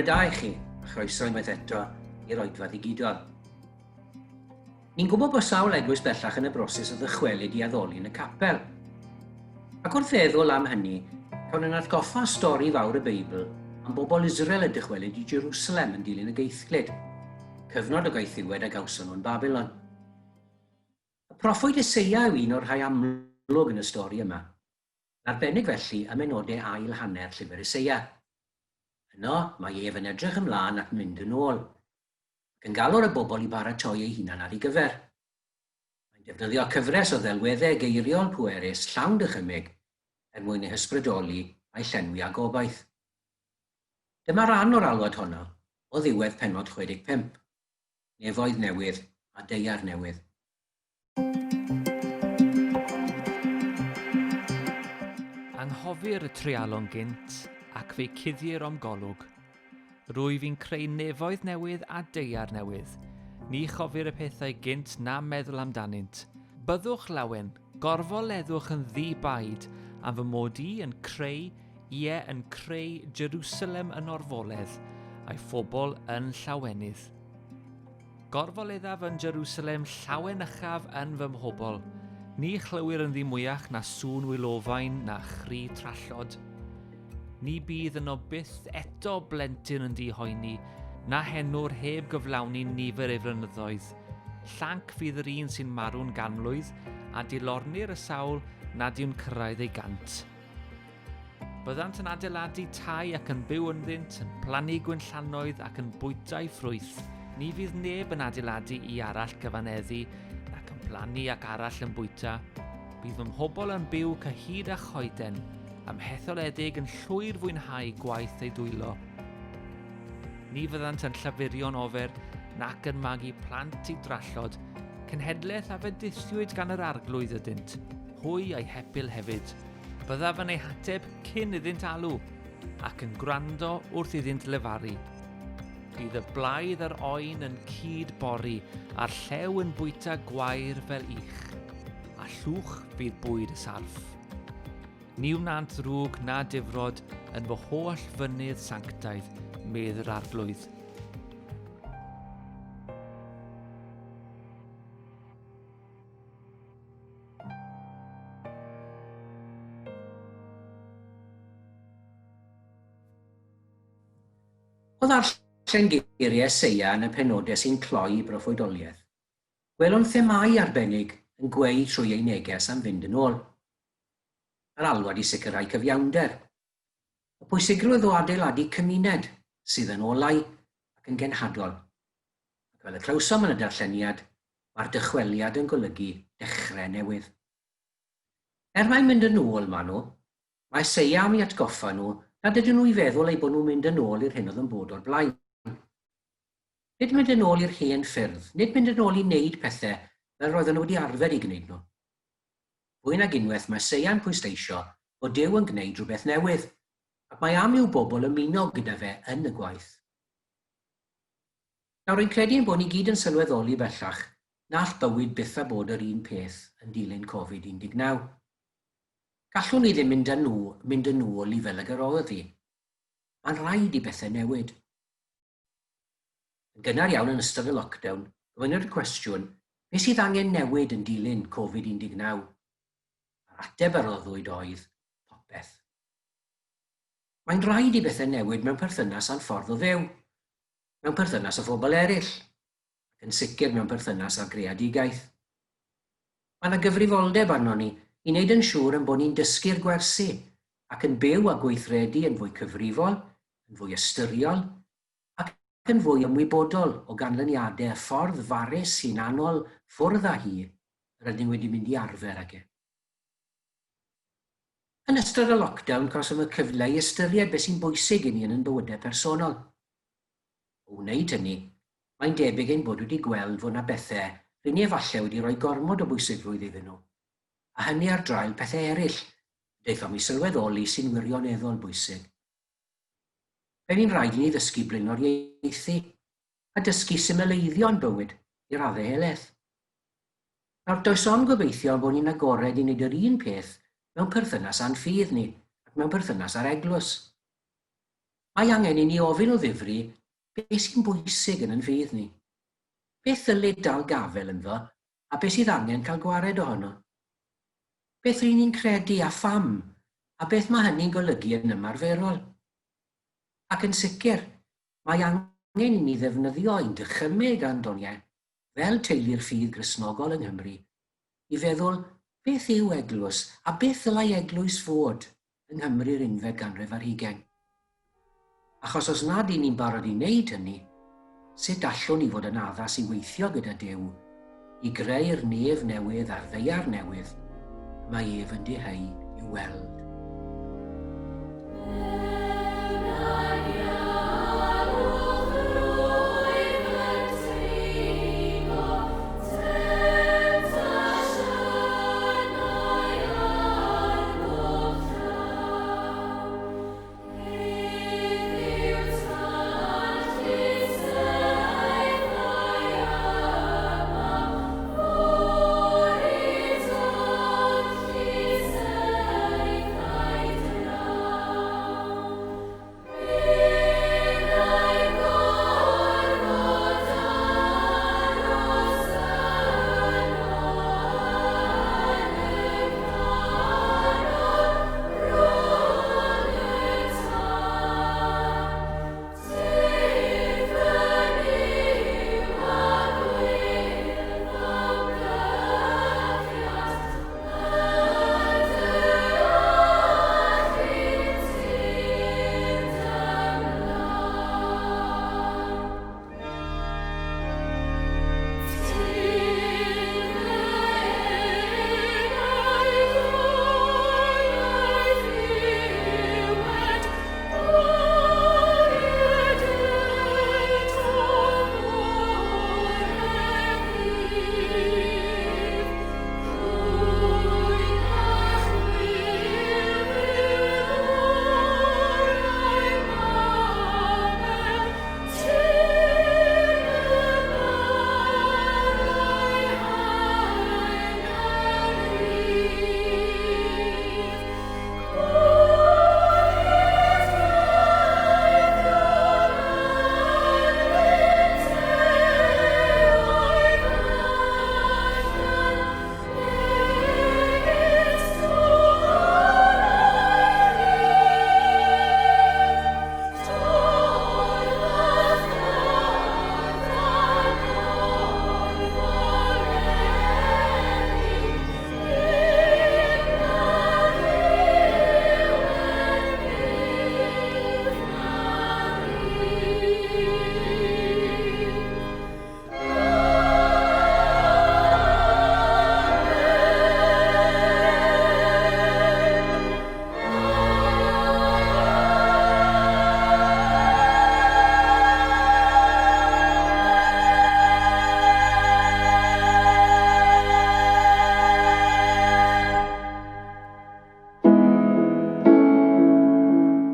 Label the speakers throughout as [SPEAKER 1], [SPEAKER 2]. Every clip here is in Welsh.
[SPEAKER 1] Bore da i chi, a chroeso unwaith eto i'r Oedfa Ddigidol. Ni'n gwybod bod sawl eglwys bellach yn y broses o ddychwelyd i addoli yn y capel. Ac wrth feddwl am hynny, cawn yn atgoffa stori fawr y Beibl am bobl Israel yn dychwelyd i Jerusalem yn dilyn y geithglyd, cyfnod o gaethiwed a gawson nhw yn Babilon. Y proffwyd Eseia yw un o'r rhai amlwg yn y stori yma. Yn arbennig felly ym mhenodau ail hanner Llyfr Eseia. Yno, mae ef yn edrych ymlaen at mynd yn ôl, ac yn galw ar y bobl i baratoi eu hunan ar ei gyfer. Mae'n defnyddio cyfres o ddelweddau geiriol pwerus llawn dychymyg er mwyn eu hysbrydoli a'u llenwi â gobaith. Dyma ran o'r alwad honno o ddiwedd pennod 65, Nefoedd Newydd a Daear Newydd.
[SPEAKER 2] Anghofir y treialon gynt, ac fe'i cuddir o'm golwg. Rwyf i'n creu nefoedd newydd a daear newydd. Ni chofir y pethau gynt na meddwl amdanynt. Byddwch lawen, gorfoleddwch yn ddi-baid am fy mod i yn creu, ie, yn creu Jerusalem yn orfoledd, a'i phobl yn llawenydd. Gorfoleddaf yn Jerusalem, llawenychaf yn fy mhobl. Ni chlywir ynddi mwyach na sŵn wylofain na chri trallod. Ni bydd yno byth eto blentyn yn dihoeni, na henwr heb gyflawni nifer ei flynyddoedd. Llanc fydd yr un sy'n marw'n ganmlwydd, a dilornir y sawl nad yw'n cyrraedd ei gant. Byddant yn adeiladu tai ac yn byw ynddynt, yn plannu gwinllannoedd ac yn bwyta'u ffrwyth. Ni fydd neb yn adeiladu i arall gyfaneddu, nac yn plannu ac arall yn bwyta. Bydd fy mhobl yn byw cyhyd â choeden, a'm hetholedig yn llwyr fwynhau gwaith eu dwylo. Ni fyddant yn llafurio'n ofer, nac yn magu plant i drallod. Cenhedlaeth a fendithiwyd gan yr Arglwydd ydynt, hwy a'i hepil hefyd. Byddaf yn eu hateb cyn iddynt alw, ac yn gwrando wrth iddynt lefaru. Bydd y blaidd a'r oen yn cyd-bori, a'r llew yn bwyta gwair fel ych, a llwch fydd bwyd y sarff. Ni wnânt ddrwg na difrod yn fy holl fynydd sanctaidd, medd yr Arglwydd.
[SPEAKER 1] O ddarllen geiriau Eseia yn y penodau sy'n cloi i broffwydoliaeth, gwelwn themâu arbennig yn gweu trwy ei neges am fynd yn ôl. Yr alwad i sicrhau cyfiawnder. Y pwysigrwydd o adeiladu cymuned sydd yn olau ac yn genhadol. Ac fel y clywsom yn y darlleniad, Mae'r dychweliad yn golygu dechrau newydd. Er mai mynd yn ôl maen nhw, mae Eseia am eu atgoffa nhw nad ydyn nhw i feddwl eu bod nhw'n mynd yn ôl i'r hyn oedd yn bod o'r blaen. Nid mynd yn ôl i'r hen ffyrdd, nid mynd yn ôl i wneud pethau fel roedden nhw wedi arfer eu gwneud nhw. Fwy nag unwaith mae Eseia'n pwysleisio bod Duw yn gwneud rhywbeth newydd, ac mae am i'w bobl ymuno gyda fe yn y gwaith. Nawr, rwy'n credu ein bod ni gyd yn sylweddoli bellach na all bywyd byth â bod yr un peth yn dilyn Covid 19. Gallwn ni ddim mynd â nhw, mynd yn ôl i fel ag yr oedd hi. Mae'n rhaid i bethau newid. Yn gynnar iawn yn ystod y lockdown, gofynnwyd y cwestiwn, beth sydd angen newid yn dilyn Covid 19? A'r ateb a roddwyd oedd, popeth. Mae'n rhaid i bethau newid mewn perthynas â'n ffordd o fyw. mewn perthynas â phobl eraill, ac yn sicr mewn perthynas â'r greadigaeth. Mae yna gyfrifoldeb arnon ni i wneud yn siŵr ein bod ni'n dysgu'r gwersi ac yn byw a gweithredu yn fwy cyfrifol, yn fwy ystyriol ac yn fwy ymwybodol o ganlyniadau y ffordd farus hunanol ffwrdd â hi yr ydym wedi mynd i arfer ag e. Yn ystod y lockdown cawsom y cyfle i ystyried beth sy'n bwysig i ni yn ein bywydau personol. O wneud hynny, mae'n debyg ein bod wedi gweld fod 'na bethau ry'n ni efallai wedi rhoi gormod o bwysigrwydd iddyn nhw, a hynny ar draul pethau eraill y daethom i sylweddoli sy'n wirioneddol bwysig. Fe fu'n rhaid i ni ddysgu blaenoriaethu a dysgu symleiddio'n bywyd i raddau helaeth. Nawr, does ond gobeithio ein bod ni'n agored i wneud yr un peth mewn perthynas â'n ffydd ni ac mewn perthynas â'r eglwys. Mae angen i ni ofyn o ddifri beth sy'n bwysig yn yn ffydd ni. Beth ddylid dal gafael ynddo a beth sydd angen cael gwared ohono? Beth ry'n ni'n credu a pham, a beth mae hynny'n golygu yn ymarferol? Ac yn sicr, mae angen i ni ddefnyddio ein dychymyg a'n doniau, fel teulu'r ffydd Gristnogol yng Nghymru, i feddwl beth yw eglwys a beth ddylai eglwys fod yng Nghymru'r unfed ganrif ar hugain. Achos os nad y'n ni'n barod i wneud hynny, sut allwn ni fod yn addas i weithio gyda Duw i greu'r nef newydd a'r ddaear newydd y mae ef yn diheu i'w weld?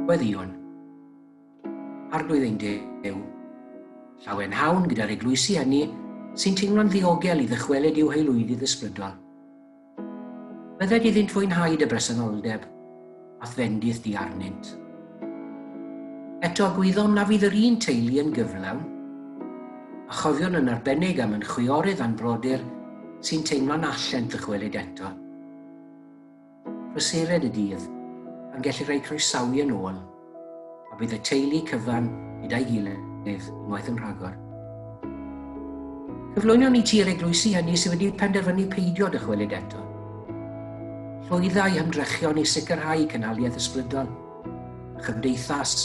[SPEAKER 1] Gweddïwn. Arglwydd ein Duw, llawenhawn gyda'r eglwysi hynny sy'n teimlo'n ddiogel i ddychwelyd i'w haelwydydd ysbrydol. Bydded iddynt fwynhau dy bresenoldeb a'th fendith di arnynt. Eto gwyddom na fydd yr un teulu yn gyflawn, a chofiwn yn arbennig am yn chwiorydd a'n brodyr sy'n teimlo na allent ddychwelyd eto. Prysured y dydd, pan gellir eu croesawu yn ôl, a bydd y teulu cyfan gyda'i gilydd unwaith yn rhagor. Cyflwynon ni ti i'r eglwysi hynny sydd wedi penderfynu peidio dychwelyd eto. Llwydda i hymdrechion i sicrhau cynhaliaeth ysbrydol, a chymdeithas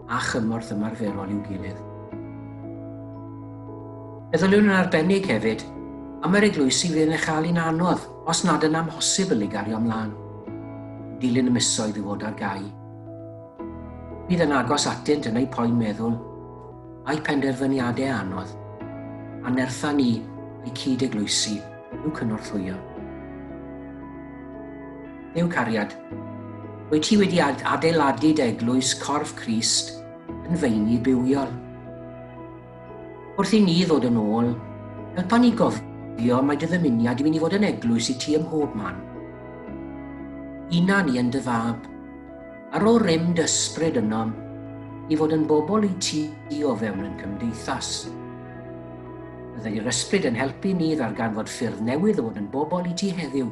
[SPEAKER 1] a chymorth ymarferol i'w gilydd. Meddyliwn yn arbennig hefyd am yr eglwysi fydd yn ei chael hi'n anodd, os nad yn amhosibl, i gario ymlaen, yn dilyn y misoedd i fod ar gau. Bydd yn agos atynt yn eu poen meddwl, a'u penderfyniadau anodd, a nertha ni, eu cyd-eglwysi, i'w cynorthwyo. Dduw cariad, wyt ti wedi adeiladu dy eglwys corff Crist yn feini bywiol. Wrth i ni ddod yn ôl, helpa ni gofio mai dy ddymuniad yw i ni fod yn eglwys i ti ym mhob man. Una ni yn dy fab, a rho rym dy ysbryd ynom, i fod yn bobl i ti o fewn yn cymdeithas. Byddai yr ysbryd yn helpu ni ddarganfod ffyrdd newydd o fod yn bobl i ti heddiw,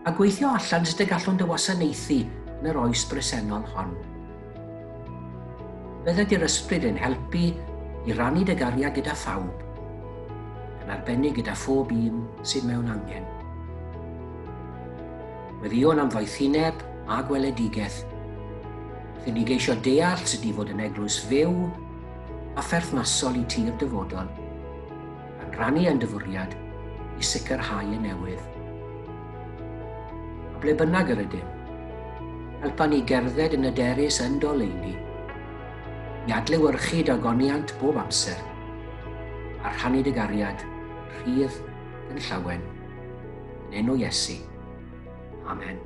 [SPEAKER 1] a gweithio allan sut y gallwn dy wasanaethu yn yr oes bresennol hon. Byddai di'r ysbryd yn helpu i rannu dy gariad gyda phawb, yn arbennig gyda phob un sydd mewn angen. Weddïwn am ddoethineb a gweledigaeth, wrth i ni geisio deall sut i fod yn eglwys fyw a pherthnasol i ti'r dyfodol, gan rannu ein dyfwriad i sicrhau y newydd. A ble bynnag yr ydym, helpa ni gerdded yn hyderus yn doleuni, i adlewyrchu dagoniant bob amser, a rhannu dy gariad rhydd yn llawen. Yn enw Iesu. Amen.